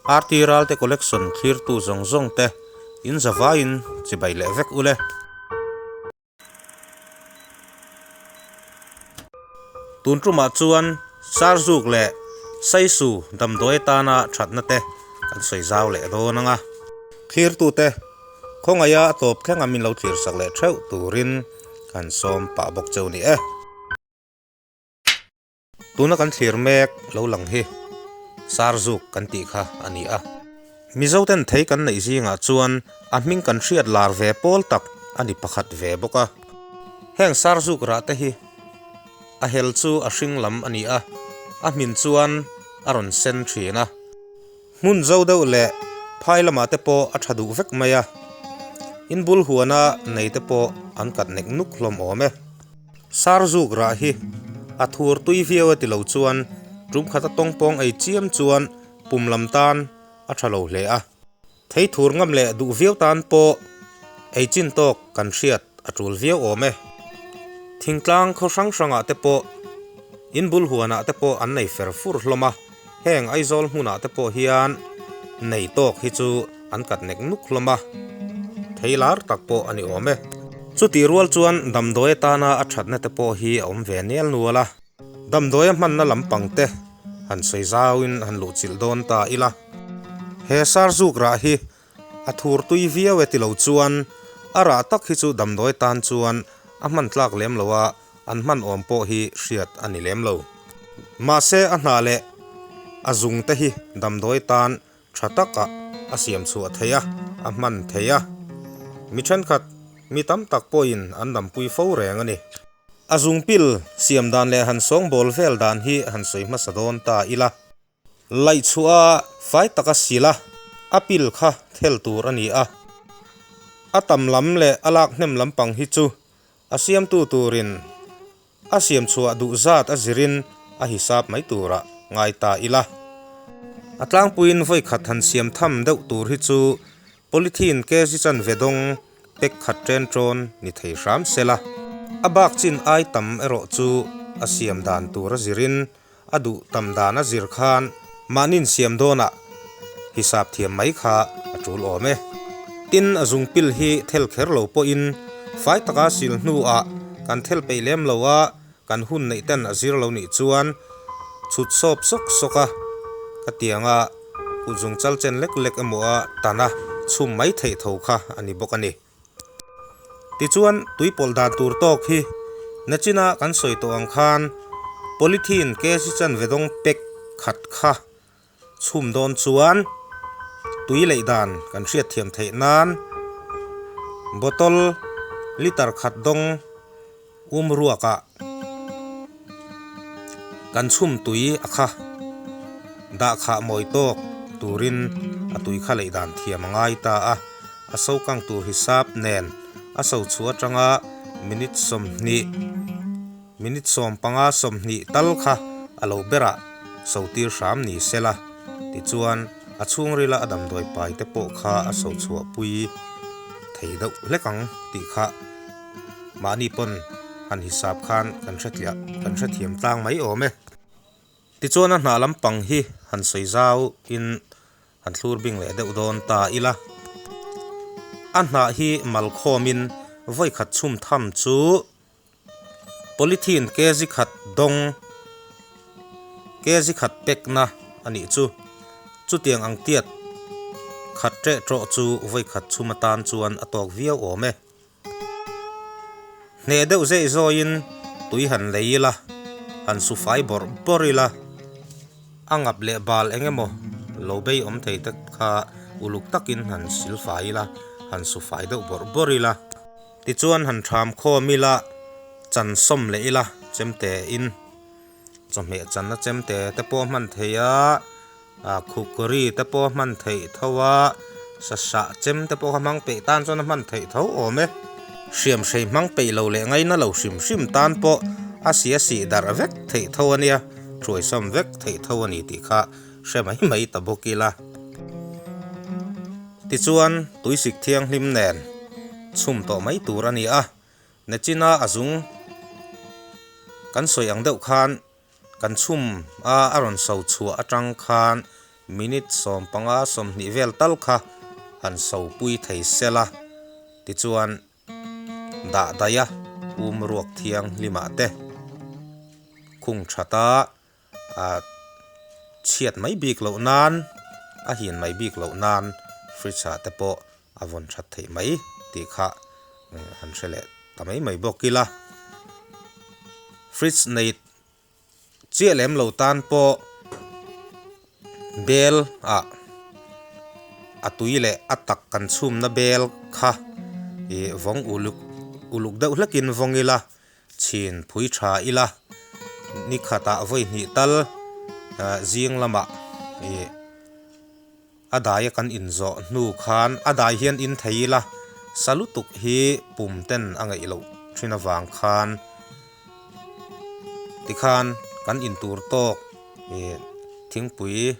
RT Ralte Collection thlirtu zawng zawng te in zavaiin chibai leh vek ule. Tun tumah chuan Sarzuk leh Saisu damdawi atana thatna te kan sawi zau leh dawn ang a. Thlirtute khawngaia a tawp thleng a min lo thlirsak leh theuh turin kan sawm pah bawk cheu ni e. Tuna kan thlir mek lo lang hi Sarzuk kan tih kha a ni a. Mizoten thei kan neih zingah chuan a hming kan hriat lar ve pawl tak a ni pakhat ve bawk a. Heng Sarzuk rah te hi a hel chu a hring lam a ni a, a hmin chuan a rawn sen thin a. Hmun zo deuh leh phai lamah te pawh a tha duh vek mai a, in bul huana nei te pawh an kat nek nuk hlawm awm e. Sarzuk rah hi a thur tui viau a ti lo chuan tum khata tawngpawng ei chiam chuan pum lam tan a tha lo hle a. Thei thur ngam leh duh viau tan pawh ei chin tawk kan hriat a tul viau awm e. Thingtlang khaw hrang hrangah te pawh in bul huanah te pawh an nei fer fur hlawm a, heng Aizawl hmunah te pawh hian nei tawk hi chu an kat nek nuk hlawm a, thei lar tak pawh a ni awm e. Chutih rual chuan damdawi atana a thatna te pawh hi a awm ve nel nual a, damdawi a hmanna lampang te han sawi zauin han luhchilh dawn ta ila. He sarzuk rah hi A thur tui viau e ti lo chuan a rah tak hi chu damdawi tan chuan a hman tlak lem lo a, an hman awm pawh hi hriat a ni lem lo. Mahse a hnah leh a zung te hi damdawi tan tha takah a siam chhuah thei a, a hman thei a. Mi thenkhat mi tam tak pawhin an dampui fo reng a ni. A zung pil siam dan leh han sawngbawl vel dan hi han sawi hmasa dawn ta ila. Laih chhuah a fai taka sil a, a pil kha thel tur a ni a. A tam lam leh a lak hnem lampang hi chu a siamtu turin a siam chhuah duh zat a zirin a hisap mai turah ngai ta ila. A tlangpuiin vawi khat han siam tham deuh tur hi chu polythene kg chanve dawng pek khat ṭen ṭawn ni thei hram sela. A bak chin ai tam erawh chu a siam dan tur a zirin A duh tam dan a zir khan mahni insiam dawnah hisap thiam mai kha a tul awm e. Tin, a zungpil hi thel kher lo pawhin fai taka sil hnuah kan thel peih lem lo a, kan hun neih ten a zir lo nih chuan chhut sawp sawk sawk a, ka tianga kut zungchal chen lek lek emaw a tan a chhum mai theih tho kha a ni bawk a ni. Tichuan, tui pawlh dan tur tawk hi nachina kan sawi tawh ang khan polythene kg chanve dawng pack khat kha chhum dawn chuan tui leih dan kan hriat thiam theih nan bottle liter khat dawng um ruakah kan chhum tui a kha dah khah mawi tawk turin a tui kha leih dan thiam a ngai ta a, a so kang tur hisap nen a so chhuah atanga minute 20 minute 15 20 tal kha a lo berah so tir hram ni sela tichuan a chhungrila a damdawi pai te pawh kha a so chhuah pui thei deuh hlek ang tih kha. Mahni pawn han hisap khan kan hre tliah kan hrethiam tlang mai awm e. Tichuan a hnah lampang hi han sawi zau in han thlur bing leh deuh dawn ta ila. A hnah hi mal khawm in vawi khat chhum tham chu polythene kg khat dawng kg khat pekna a nih chu. Chutiang ang tiat khat ṭeh ṭawh chu vawi khat chhum atan chuan a tawk viau awm e. Hneh deuh zeih zawiin tui han lei ila, han su fai bawrh bawrh ila, a ngap leh bal eng emaw lo bei awm thei te kha uluk takin han sil fai ila, han su fai deuh bawrh bawrh ila. Tichuan han ṭham khawm ila, chan sawm leh ila chemte in chawhmeh channa chemte te pawh a hman theih a, ah khukri te pawh a hman theih tho a, sasah chem te pawh kha hmang peih tan chuan a hman theih tho awm e. Hriam hrei hmang peih lo leh ngaina lo hrim hrim tan pawh a si a sih darh vek theih tho a nia, thuaisawm vek theih tho a ni tih kha hre mai mai ta bawk ila. Tichuan tuisik thianghlim nen chhum tawh mai tur a ni a. Nachina a zung kan sawi ang deuh khan kan chhum a a rawn so chhuah atang khan Minute 15 20 vel tal kha han sopui thei sela tichuan dah daih a um ruak thianghlimah te khung thata ah chhiat mai bik loh nan a hin mai bik loh nan fridge ah te pawh a vawn that theih mai tih kha han hre leh ta mai mai bawk ila fridge nei chiah lem lo tan pawh bel ah a tui leh a tak kan chhumna bel kha ih vawng uluk uluk deuh hlekin vawng ila chhin phui tha ila ni khatah vawi hnih tal ah zing lamah ih A daia kan inzawh hnu khan a dai hian in thei ila, sa lutuk hi pum ten a ngeih loh thin avang khan tikhan kan intur tawk ih thingpui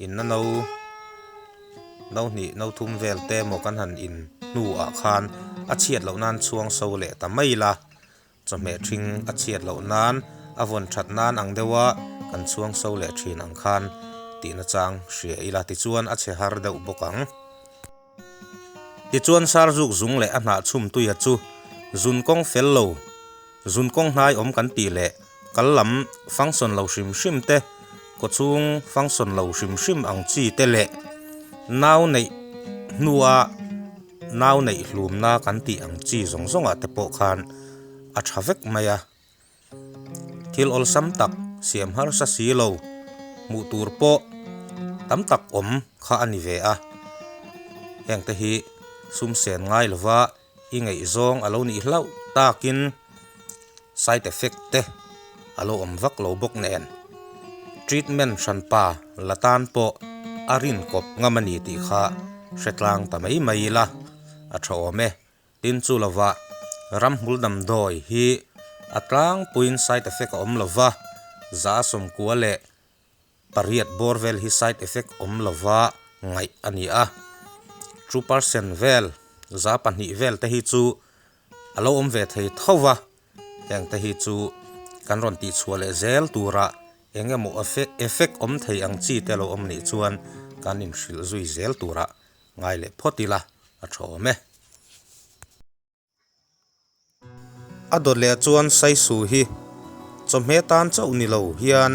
inna no no hnih no thum vel te emaw kan han in hnuah khan a chhiat loh nan chhuang so leh ta mai ila. Chawhmeh ṭhing a chhiat loh nan a vawn ṭhat nan ang deuha kan chhuang so leh ṭhin ang khan tihna chang hria ila tichuan a chhe har deuh bawk ang. Tichuan Sarzuk zung leh a hnah chhum tuia chu zun kawng fel lo, zun kawng hnai awm kan tih leh kal lam function lo hrim hrim te, kawchhung function lo hrim hrim ang chi te leh nau neih hnua Nau neih hlumna kan tih ang chi zawng zawngah te pawh khan a tha vek mai a, thil awlsam tak siam harsa si lo hmuh tur pawh tam tak awm kha a ni ve a, heng te hi sum sen ngai lova i ngaihzawng a lo nih hlauh takin side effect te a lo awm vak lo bawk nen treatment hranpa la tan pawh a rin kawp ngam a ni tih kha hre tlang ta mai mai ila a tha awm e. Tin chu lova ramhmul damdawi hi a tlangpuiin side effect a awm lova za sawmkua leh pariat bawr vel hi side effect awm lova ngaih a ni a, 2% vel, 2% vel te hi chu a lo awm ve thei tho va, heng te hi chu kan rawn tihchhuah leh zel tura eng emaw effect awm thei ang chi te lo awm nih chuan kan inhrilh zui zel tura ngai leh phawt ila a tha awm e. A dawt leh chuan Saisu hi chawhmeh tan chauh ni lo hian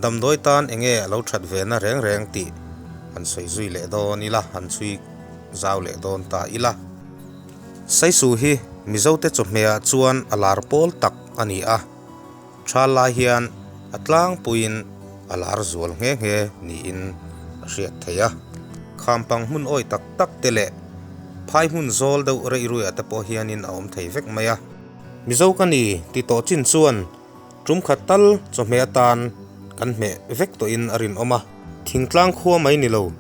damdawi tan eng nge a lo that ve na reng reng tih han sawi zui leh dawn ila, han chhui zau leh dawn ta ila. Saisu hi Mizote chawhmehah chuan a lar pawl tak a ni a, Thal lai hian a tlangpuiin a lar zual nghe nghe niin a hriat theih a. Khampang hmun awi tak tak te leh phai hmun zawl deuh reih ruiah te pawh hianin a awm thei vek mai a. Mizo ka ni ti tawh chin chuan tum khat tal chawhmeh atan kan hmeh vek tawhin a rinawm a. Thingtlang khua mai ni lo,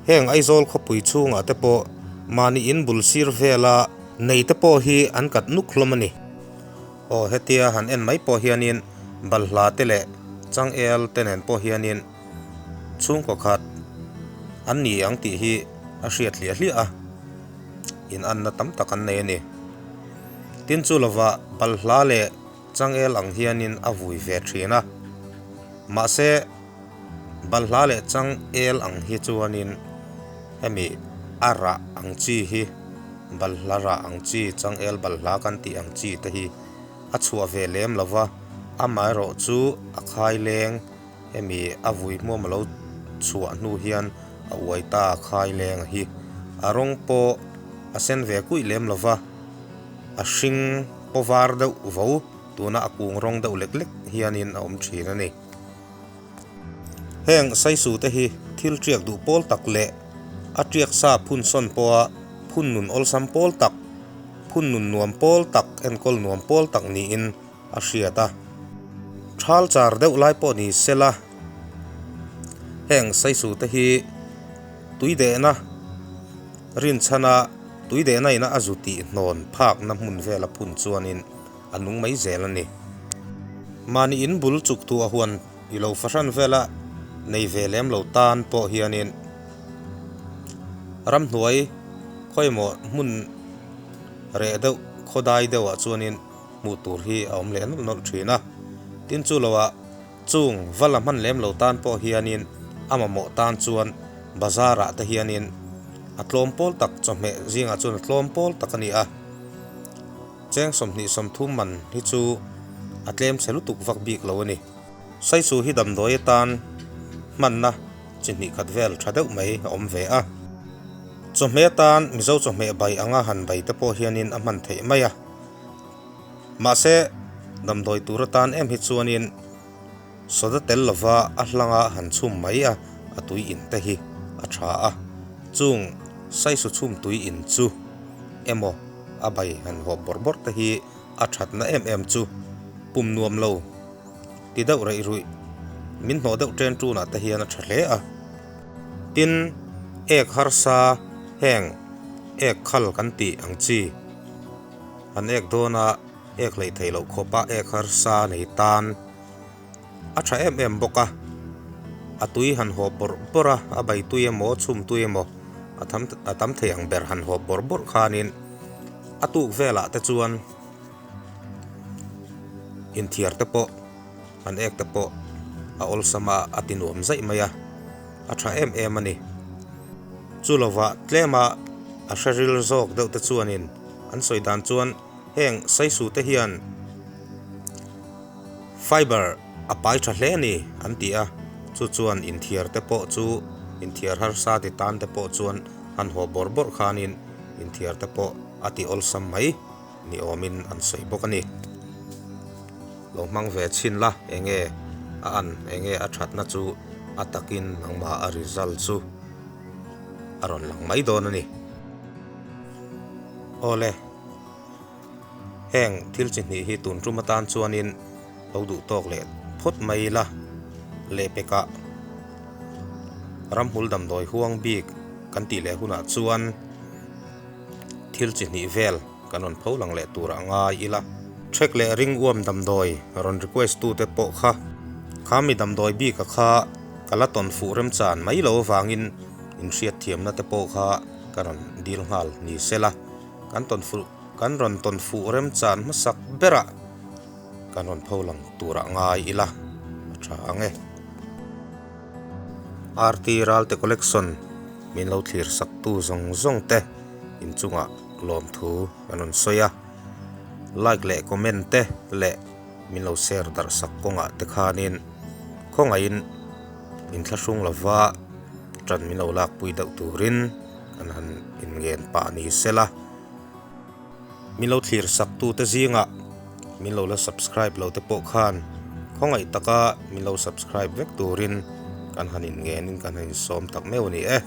heng Aizawl khawpui chhungah te pawh mahni in bul sir vela nei te pawh hi an kat nuk hlawm a ni. Aw hetia han en mai pawh hianin balhla te leh changel te nen pawh hianin chhungkaw khat an ni ang tih hi a hriat hliah hliah a, in anna tam tak an nei a ni. Tin chu lovah balhla leh changel ang hianin a vui ve thin a, mahse balhla leh changel ang hi chuanin hemi a rah ang chi hi Balhla rah ang chi, changel balhla kan tih ang chi te hi a chhuah ve lem lo va, amaherawh chu a khai leng hemi a vui hmuam a lo chhuah hnu hian a uai ta a khai leng a hi. A rawng pawh a sen ve kuih lem lo va, a hring paw var deuh vo tuna a kung rawng deuh lek lek hianin a awm thin a ni. Heng saisu te hi thil tiak duh pawl tak leh a tiak sa phun sawn pawha phun nun awlsam pawl tak, phun nun nuam pawl tak, enkawl nuam pawl tak niin a hriat a. Thal char deuh lai pawh ni sela heng saisu te hi tui dehna rinchhana tui dehna ina a zu tih hnawn phakna hmun vela phun chuanin a nung mai zel a ni. Mahni in bul chuk tu a huan i lo fahran vela nei ve lem lo tan pawh hianin ramhnuai khawimaw hmun reh deuh khawdai deuhah chuanin hmuh tur hi a awm leh nawlh nawlh thin a. Tin chu loah chung va la hman lem lo tan pawh hianin. A mamawh tan chuan bazar ah te hianin a tlawm pawl tak chawhmeh zingah chuan a tlawm pawl tak a ni a. Cheng 23 man hi chu a tlem chhe lutuk vak bik lo a ni. Saisu hi damdawi atan hmanna chi hnih khat vel tha deuh mai a awm ve a. Chawhmeh atan Mizo chawhmeh bai anga han bai te pawh hianin a hman theih mai a. Mahse, damdawi tur atan em hi chuanin soda tel lova a hlanga han chhum mai a, a tui in te hi a tha a. Chung saisu chhum tui in chu emaw a bai han hawp bawrh bawrh te hi a thatna em em chu pum nuam lo ti deuh reih ruih min hnawh deuh ṭen ṭunah te hian a ṭha hle a. Tin, ek harsa heng ek khal kan tih ang chi han ek dawna ek hleih theih loh khawpa ek harsa nei tan a ṭha em em bawk a. A tui han hawp bawrh bawrh a, a bai tui emaw chhum tui emaw a tham a tam thei ang ber han hawp bawrh bawrh khanin a tuk velah te chuan Inthiar te pawh an ek te pawh a awlsam a, a ti nuam zaih mai a, a tha em em a ni. Chu lovah tlema a hre ril zawk deuh te chuanin an sawi dan chuan heng saisu te hian fiber a pai tha hle a ni an ti a, chu chuan inthiar te pawh chu inthiar harsa ti tan te pawh chuan han haw bawrh bawrh khanin inthiar te pawh a ti awlsam mai. Ni awmin an sawi bawk a ni. Lo hmang ve chhin la, enge a an, enge a thatna chu a takin nangmah a result chu a rawn lang mai dawn a ni. Awle, heng thil chi hnih hi tun tum atan chuanin lo duh tawk leh phawt mai ila, lehpekah ramhmul damdawi huang bik kan tih leh hunah chuan, Thil chi hnih vel kan rawn pho lang leh tur a ngai ila. Trek leh ring uam damdawi rawn request tu te pawh kha kha mi damdawi bik a kha ka la tawn fuh remchan mai lo avangin inhriat thiamna te pawh kha ka rawn dil nghal ni se la, kan tawn fuh kan rawn tawn fuh remchan hmasak berah kan rawn pho lang tur a ngai ila a tha ang e. RT Ralte Collection min lo thlir sak tu zawng zawng te inchungah lawmthu an rawn sawi a, like leh comment te leh min lo share darh sak kawngah te khanin khawngaihin inthlahrung lova tan min lo lakpui deuh turin kan han inngen pah ni sela. Min lo thlir sak tu te zingah min lo la subscribe lo te pawh khan khawngaih taka min lo subscribe vek turin kan han inngenin kan han insawm tak meuh a ni e.